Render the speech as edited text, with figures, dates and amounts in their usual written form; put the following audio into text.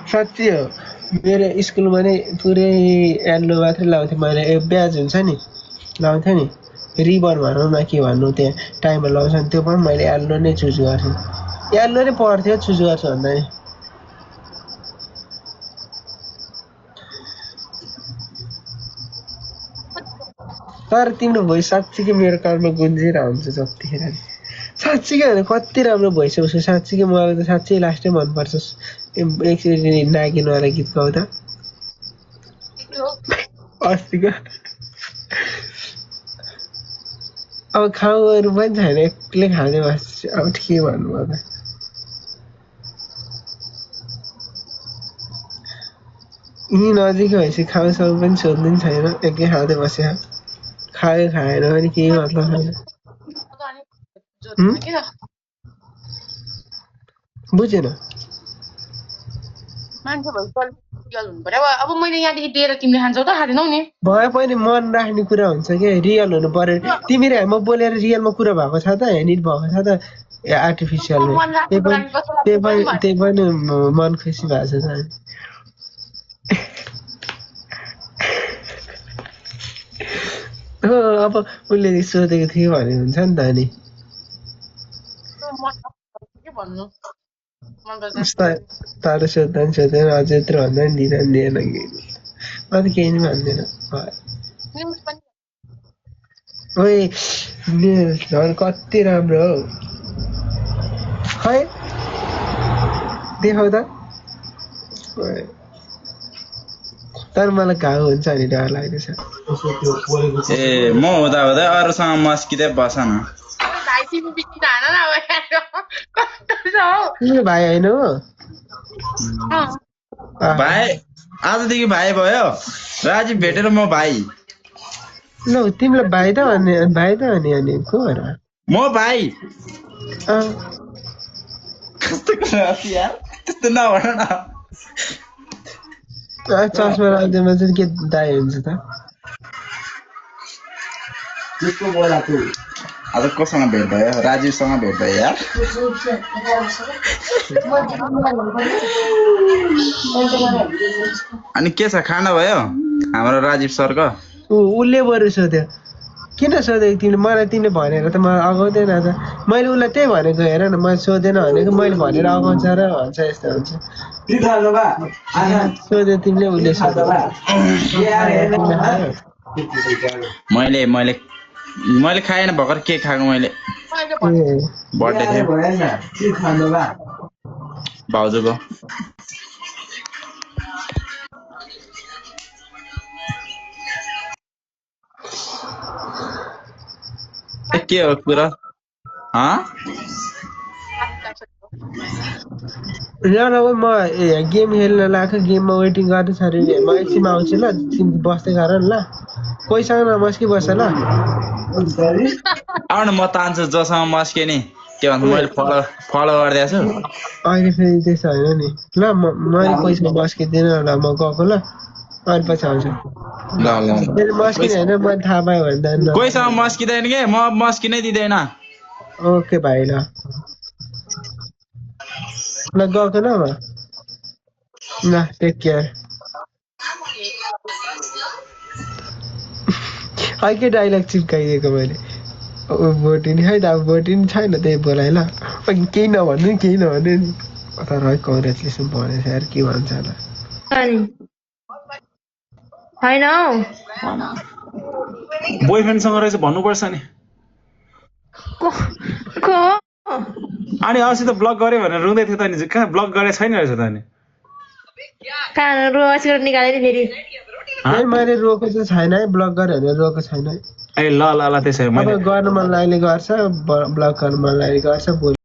साँच्ची हो मेरो स्कुलमा नै पुरै येल्लो मात्रै लाउँथेँ मैले ब्याज हुन्छ नि लाउँथेँ नि रिबन भनौँ न के भन्नु त्यहाँ टाइममा लाउँछ नि त्यो पनि मैले येल्लो नै चुज गर्थेँ येल्लो नै पर्थ्यो चुज गर्छु भन्दा नि तर तिम्रो भोइस साँच्चीकै मेरो कानमा गुन्जिरहेको हुन्छ जतिखेर नि साँच्चीकै होइन कति राम्रो भोइस उसको साँच्चीकै मलाई त साँच्चै लास्टै मनपर्छ एकचोटि नागिनवाला गीत गाउँदा अस्तिको अब खाउहरू पनि छैन एक्लै खाँदै बस्छु अब के भन्नु अब यहीँ नजिकै भएपछि खाउसाउ पनि सोध्नु पनि छैन एक्लै खाँदै बस्यो खायो खाएन पनि केही मतलब छैन बुझेन अब मैले यहाँदेखि दिएर तिमीले खान्छौ त खाँदैनौ नि भए पनि मन राख्ने कुरा हुन्छ क्या रियल हुनु पर्यो तिमी र म बोलेर रियलमा कुरा भएको छ त एडिट भएको छ त आर्टिफिसियल त्यही पनि मन खुसी भएको छ त अब उसले सोधेको थियो भने हुन्छ नि त अनि तारो सोद्धा नि सोध्दैन अझ यत्रो भन्दा नि दिँदैन कि म त केही नि भन्दैन ओए झन् कति राम्रो हौ खै देखाउ त तर मलाई घाउ हुन्छ नि डर लाग्दैछ ए म हुँदा हुँदै अरूसँग मस्किँदै बस न तिम्रो भाइ होइन हो भाइ आजदेखि भाइ भयो राजीव भेटेर म भाइ ल तिमीलाई भाइ त भन्ने अनि को हो र म भाइ कस्तो कुरा यार त्यस्तो नभन न चस्मा राज्यमा चाहिँ के दाइ हुन्छ त आज कोसँग भेट भयो राजीवसँग भेट भयो यार अनि के छ खाना भयो हाम्रो राजीव सरको उसले बरु सोध्यो किन सोधेको तिमीले मलाई तिमीले भनेर त मलाई अगाउँदैन त मैले उसलाई त्यही भनेको हेर न मैले सोधेन भनेको मैले भनेर अगाउँछ र भन्छ यस्तो हुन्छ सोध्यो तिमीले उसले सोध्यो मैले खाएन भर्खर के खाएको मैले बर्थडे थियो भाउजूको के हो कुरा म गेम खेल्न लाग्यो गेममा वेटिङ गर्दैछ अरे म एकछिनमा आउँछु ल तिमी बस्दै गर न ल कोहीसँग नमस्की बस ल आउन म तान्छु जोसँग मस्के नि के भन्छ मैले फलो गरिदिएको छु अहिले फेरि त्यस्तो होइन नि ल मैले कोहीसँग मस्किँदिनँ ल म गएको ल अहिले पछि आउँछु मस्किने होइन मैले थाहा पायो भने त कोहीसँग मस्किँदैन के म मस्किनै दिँदैन ओके भाइ ल गएको ल म ल टेक केयर के डाइलग चिप्काइदिएको मैले भोटिनी है त अब भोटिनी छैन त्यही बोलाइ ल केही नभन्नु नि तर है कङ्ग्रेचुलेसन भनेछ यार के भन्छ होला होइन बोयफ्रेन्डसँग रहेछ भन्नुपर्छ नि अनि अस्ति त ब्लक गरे भनेर रुँदै थियो त नि कहाँ ब्लक गरे छैन रहेछ त नि मैले रोएको चाहिँ छैन है ब्लक गरेर रोएको छैन है ए ल त्यसो अब गर्न मन लाग्ने गर्छ ब्लक गर्न मन लाग्ने गर्छ